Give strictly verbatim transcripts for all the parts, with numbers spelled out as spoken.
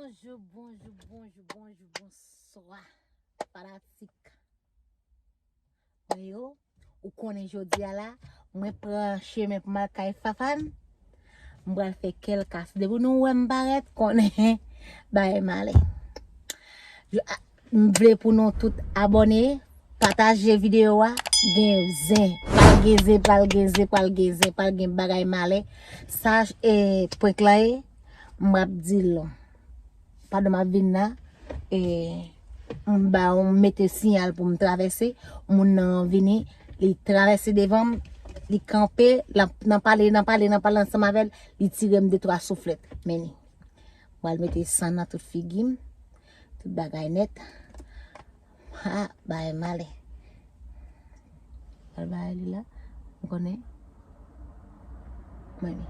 Bonjou, bonjou, bonjou, bonjou, bonswa. Fanatik mwen yo, ou konnen jodi a la, mwen pran chemen pou m al kay Fafan. M pral fè kè l kase. Depi nou wè m parèt, konnen bagay male. M vle pou nou tout abòne, pataje videyo a. Gen zen, pral gen zen, pral gen zen, pral gen zen, pral gen bagay male. Sa e prank la ye, m ap di l. Pandan m ap vin la, e, m ba, m mete siyal pou m travèse. Moun nan vini, li travèse devan m, li kanpe, l ap nan pale, nan pale, nan pale ansanm avè l, li tire m de twa souflèt. Men li. Mwen al mete san nan tout figi m, tout bagay nèt. Ha, bagay male. Al bagay li la, m konnen. Mwen ni.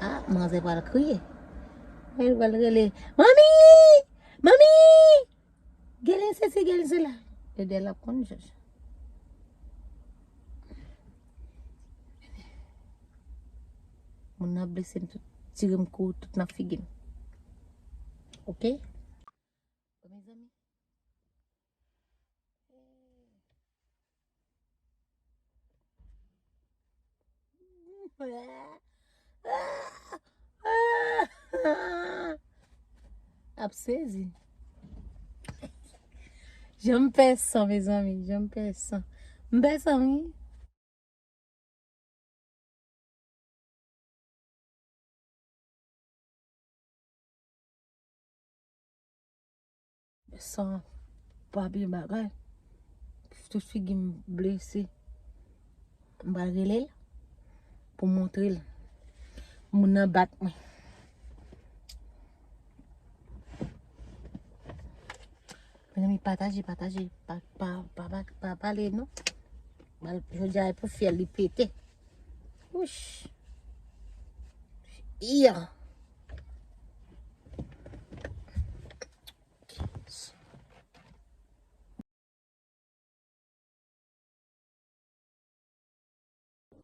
Ah, manzè pral kriye. Mwen pral rele, "Manmi! Manmi! Gèlin sesi, gèlin sela." Yo di l ap konn jòj. Moun nan blese m tout, tire m kou tout nan figi m. Oke? Bon, mezanmi. Ap sezi. Jan m pè san, mezanmi, jan m pè san. M pè san, wi. San pa byen bagay. Tout figi m blese. M pral rele l pou montre l. Moun nan bat mwen. Mezanmi, pataje, pataje, pa, pa, pa, pa, pa pale, non. Jodi a, e pou fyèl li pete. Wouch. Yeah.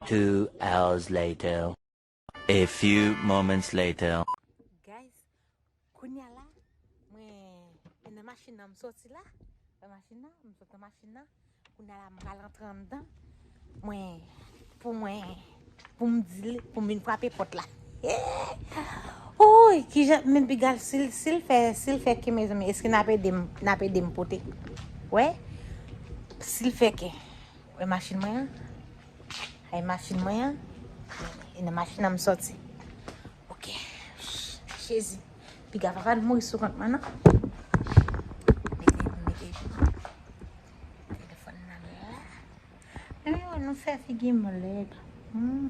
Two hours later. A few moments later. Guys, kounye a la, mwen, mwen nan machin nan, m soti la. Nan machin nan, m soti nan machin nan. Kounye a la, m pral antre anndan. Mwen, pou mwen, pou m di l, pou m vin frape pòt la. Oy, kijan, men piga, si l, si l fè, si l fè ke, mezanmi, èske n ap ede m, n ap ede m pote? Wè, si l fè ke, wè machin mwen an, ay machin mwen an, e nan machin nan m sòti. Oke, Jezi, piga papa n mouri sou kont mwen, non? Mete, mete telefòn nan la. Anyway, nou fè figi m lèd. Hmm.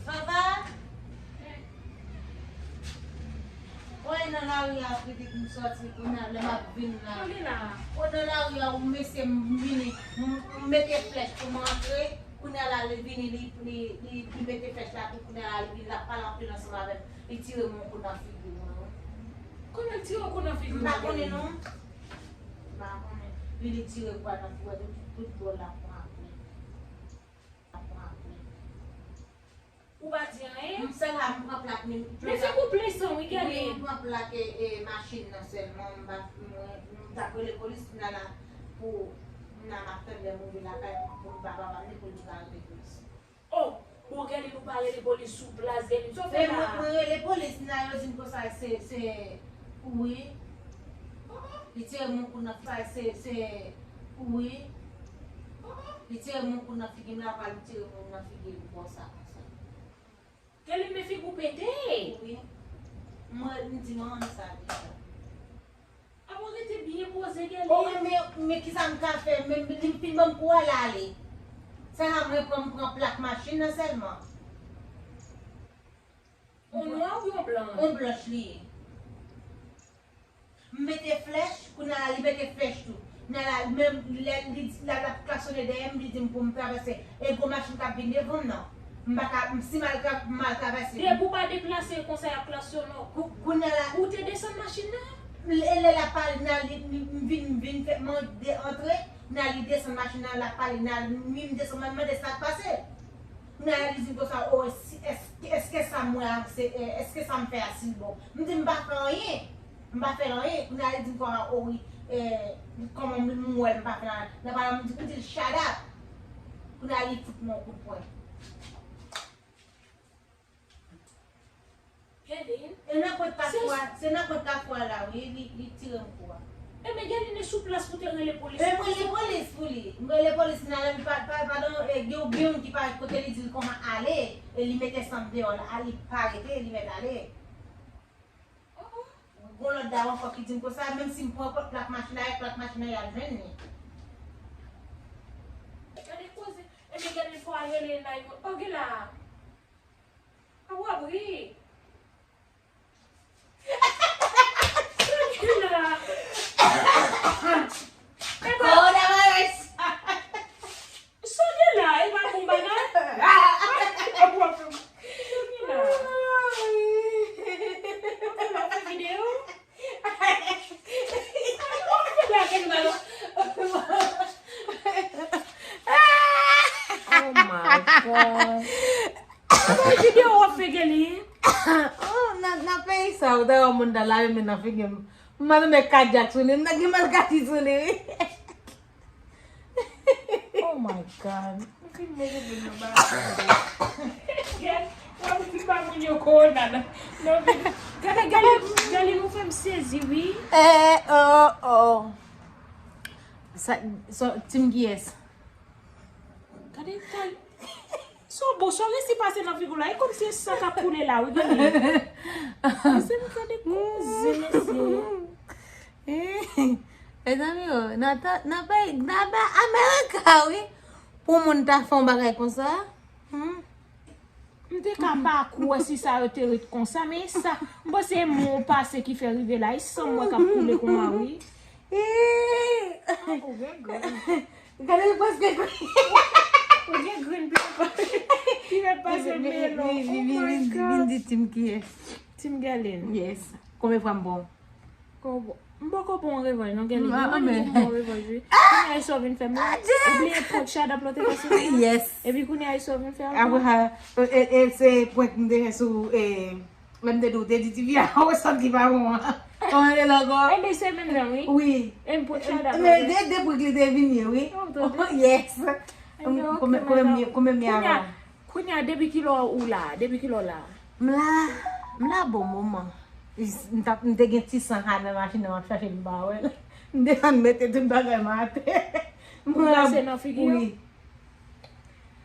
Vava! Oy, nan lari a, pitit, m sòti kounye a, lè m ap vin la. Ou li la? O, nan lari a, ou mesye m vini, m, m mete flèch pou m antre, kounye a la, li vini, li, li, li, li mete flèch la tou, kounye a la, li vin la, pale anpil ansanm avè m, li tire m yon kou nan figi mwen, wi. Kòman l tire w kou nan figi w? M pa konnen, non. M pa konnen. Li, li tire kou a nan figi mwen, tout, tout bò la pran apre. Ou pa di anyen? M sèl la, m pran plak ni. Men fè koup leson, wi, gade. Wi, m pran plak e, e machin nan sèlman. M pa, mwen, m t ap rele polis, m la la pou, m la m ap tann lè m rive lakay, pou m pa papa m ni pou l di pa rele polis. Oh, bon, gade, nou pa rele polis sou plas, gade, sa w fè la? Mwen, mwen rele polis, m la, yo di m konsa, se, se, wi. Li tire m yon kou nan figi, se, se, wi. Li tire m yon kou nan figi m la, pa li tire m yon nan figi m konsa, konsa. Gèlin, men figi w pete. Wi. Mwen, m di manman m sa deja. Apa w rete byen poze, Gèlin. O, men, men, men kisa m ka fè? Men, men li fin ban m kou a l ale. Sèlman mwen pran, m pran plak machin nan sèlman. On nwa oubyen on blanch? On blanch li ye. M mete flèch, kounye a la li mete flèch tou. Nala, menm lè li di, l ap, l ap klasonnen dèyè m, li di m pou m travèse. E gwo machin k ap vin devan m nan. M pa ka, m, si m al tra-, m al travèse. Depi w pa deplase konsa, y ap klasonnen w. Kou-, kounye a la. Ou te desann machin nan? Lè, lè l ap pale, Nala, li, li, m vin, m vin fè, mande antre, Nala, li desann machin nan, l ap pale, Nala, m, m desann, m mande sa k pase. Kounye a la, li di m konsa, o, si, èske, èske sa m wè a, se, e, èske sa m fè a, si l bon? M di, m pa fè anyen. M pa fè l anyen. Kounye a, li di m konsa, o wi, e, kòman m, m wè l, m pa fè l anyen. Nan pale, m di, m di l, shut up. Kounye a, li fout mwen yon kout pwen. Gelin. E nan pwent kat fwa, se nan pwent kat fwa la, wi, li, li tire m kou a. Ebyen, Gelin, e sou plas pou te rele polis. E m rele polis pou li. M rele polis, nan lè m pa, pa, padon, e, gen, gen youn ki pa kote li di l kòman ale, e li mete sanm deyò la, li pa rete, li mèt ale. Oh, oh. Gon lòt dam ankò ki di m konsa, menm si m pran kòd plak machin la, e plak machin la, y al jwenn li. Gade koze. Ebyen, Gelin, fò al rele nine one one. Oh, gen la. Ap w ap ri. Sonia! E pa Coronavirus! Sonia la, e pa bon bagay? Ap w ap Sonia la. Ap w ap fè videyo? Oh my God. Ki videyo w ap fè, Gelin? Oh, nan, nan peyi sa, ou ta wè moun ta lave men nan figi m. M pa nan men kadyak sou li, m nan gen malkadi sou li, wi. Oh my God. Mwen fin move boul nan ba. Gad, w ap di pa moun yo kowona nan, nan vi. Gade, Gelin, Gelin, ou fè m sezi, wi. Eh, oh, oh. Sa, sa, team kiyès? Gade, gade. Son bon, son resi pase nan figi w la. E kòmsi e san k ap koule la, wi, Gelin. Mesye, gade koze, mesye. Mezanmi, oh, nan tan, nan peyi, nan, nan Amerika, wi. Pou moun ta fè yon bagay konsa, hmm? M te ka pa kwè si sa yo te ret konsa, men sa, m panse e men w pase ki fè rive la, e san m wè k ap koule konsa, wi. Ah, ou gen grenn. Gade l prèske grenn. Ou gen grenn pi, pi mèt pase melon. Vin, vin, vin, vin, vin, vin di team kiyès. Team Gelin. Yes. Konbyen fwa m bon? Ko-, m poko pran revanj non, Gelin. Ah, mwen menm ki pran revanj, wi. Kounye a, e sa w vin fè m la? Ou bliye prank Shadap la w te fè sou mwen? Yes. Epi kounye a, e sa w vin fè ankò? Apre sa, e, e, e, se prank m te fè sou, e, lè m te di w te di Divya, ou santi pa bon an. Kòman e la ankò? Ebyen, se menm jan, wi. Wi. E m prank Shadap la. Men de, de prank li te vin ye, wi. Oh, tande. Yes. Ebyen, ok, konbyen, konbyen, konbyen mi avan? Kounye a, depi kilè ou la? Depi kilè w la? M la, m la bon moman. M t ap, m te gen ti san ka nan machin nan, m ap chache m pa wè l. M desann mete tout bagay mwen atè. M pase nan figi w? Wi.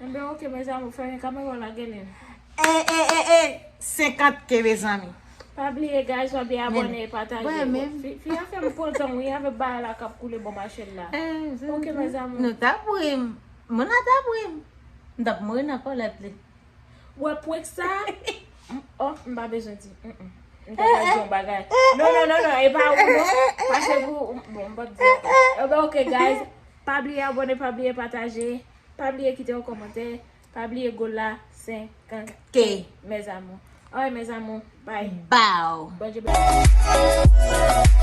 Enben, ok, mezanmi, fèmen kamera w la, Gelin. E, e, e, e, senkant K, mezanmi. Pa bliye, guys, pa bliye abòne e pataje. Fi, fi a fè m kontan, wi, avèk bagay la k ap koule bò machin la. Ok, mezanmi. Nou t ap ri m. Moun nan t ap ri m. M t ap mouri nan kòlèt li. Ou wè prank sa? M, oh, m pa bezwen di. Mm, mm. M ta pral di yon bagay. Non, non, non, non, e pa ou, non. Pase pou, bon, m p ap di. Enben, ok, guys. Pa bliye abòne, pa bliye pataje. Pa bliye kite yon kòmantè. Pa bliye goal la, senkant K. K. Mes amours. Alright, mes amours. Bye. Bow. Bondye beni.